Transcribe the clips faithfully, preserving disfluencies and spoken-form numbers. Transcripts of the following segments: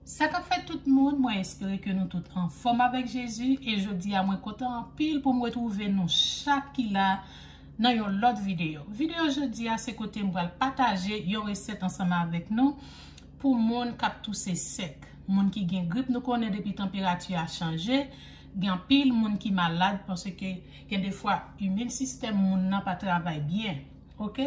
Sa k ap fèt tout moun, mwen espere ke nou tout anfòm avèk Jezi, e jodi a mwen kontan anpil pou m retwouve nou chak ki la nan yon lòt videyo. Videyo jodi a se kote m pral pataje yon resèt ansanm avèk nou pou moun k ap touse sèk, moun ki gen grip, nou konnen depi tanperati a chanje, gen anpil moun ki malad paske gen defwa imin sistèm moun nan pa travay byen. Ok?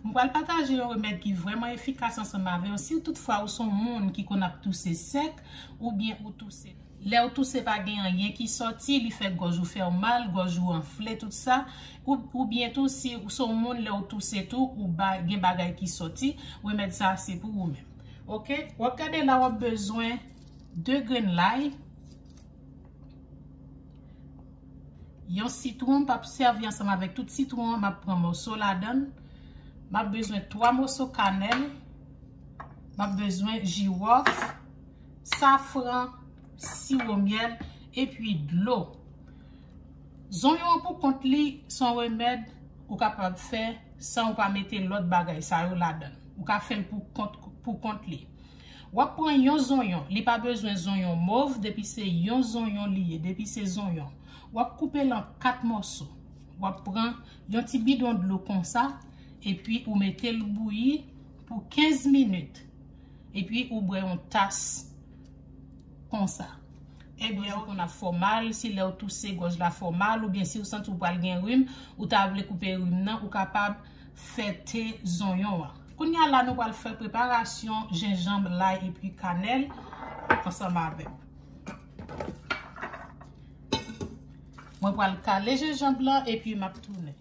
M pral pataje yon remèd ki vrèman efikas ansanm avè w. Si toutfwa ou se yon moun ki konn ap touse sèk, oubyen ou touse. Lè ou touse pa gen anyen ki sòti, li fè gòj ou fè w mal, gòj ou anfle, tout sa. Ou, oubyen tou, si ou se yon moun, lè ou touse tou, ou ba, gen bagay ki sòti, remèd sa a se pou ou menm. Ok? W ap gade la, w ap bezwen de grenn lay, yon sitwon, m p ap sèvi ansanm avèk tout sitwon an, m ap pran moso ladan l. M ap bezwen twa moso kanèl. M ap bezwen jiwòf, safran, siwo myèl, epi dlo. Zonyon an pou kont li, se yon remèd ou kapab fè san ou pa mete lòt bagay sa yo ladan l. Ou ka fè l pou kont, pou kont li. W ap pran yon zonyon, li pa bezwen zonyon mov, depi se yon zonyon li ye, depi se zonyon. W ap koupe l an kat mòso. W ap pran yon ti bidon dlo konsa, epi ou mete l bouyi pou kenz minit. Epi ou bwè yon tas konsa. Ebyen, ou konn ap fè w mal, si lè w touse gòj la fè w mal, oubyen si w santi w pral gen rim, ou ta vle koupe rim nan, ou kapab fè te zonyon an. Kounye a la, nou pral fè preparasyon jenjanm, lay epi kanèl ansanm avè m. Mwen pral kale jenjanm lan epi m ap tounen.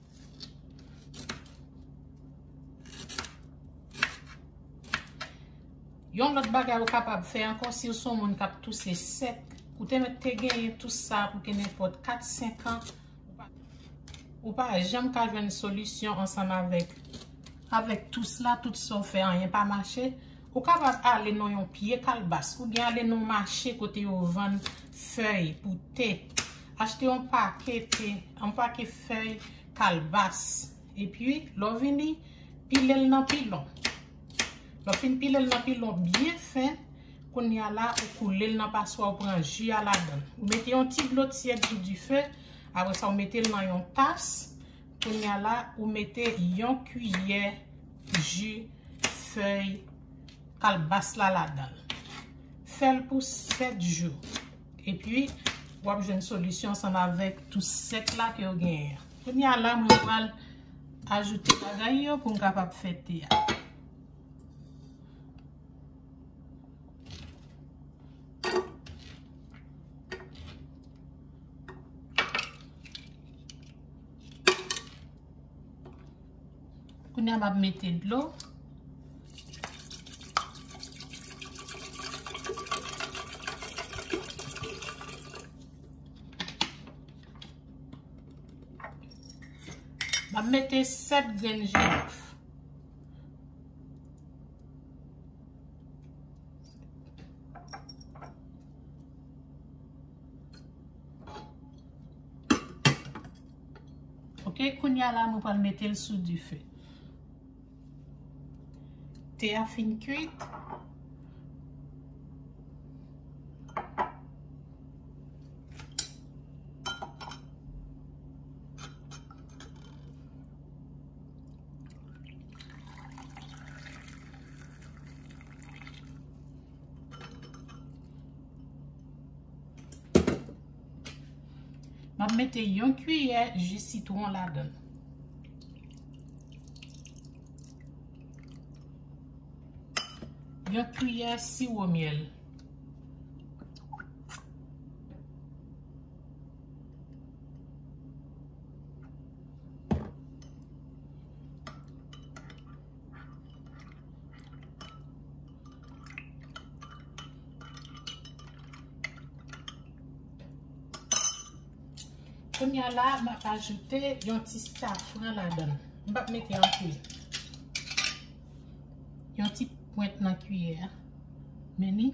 Yon lòt bagay ou kapab fè ankò, si w se yon moun k ap touse sèk, ou te mèt te genyen tous sa pou gen nenpòt kat, senk an, ou pa, ou pa janm ka jwenn solisyon ansanm avèk, avèk tous la, tout sa w fè, anyen pa mache, ou kapab ale nan yon pye kalbas, oubyen ale nan yon mache kote yo vann fèy pou te. Achte yon pake te, yon pake fèy kalbas. Epi, lè w vini, pile l nan pilon. Lè w fin pile l nan pilon byen fen, kounye a la, ou koule l nan paswa, ou pran ji a ladan l. Ou mete yon ti dlo tyèd sou dife, apre sa, ou mete l nan yon tas. Kounye a la, ou mete yon kiyè ji fèy kalbas la ladan l. Fè l pou sèt jou. Epi, w ap jwenn solisyon ansanm avèk tous sèk la ke w genyen an. Kounye a la, mwen pral ajoute bagay yo pou m kapab fè te a. Kounye a m ap mete dlo. M ap mete sèt grenn jiwòf. Ok, kounye a la, mwen pral mete l sou dife. Te a fin kwit. M ap mete yon kiyè ji sitwon ladan l. Yon kiyè siwo myèl. Kounye a la, m ap ajoute yon ti safran ladan l. M p ap mete anpil. Yon ti pwent nan kiyè a. Men ni.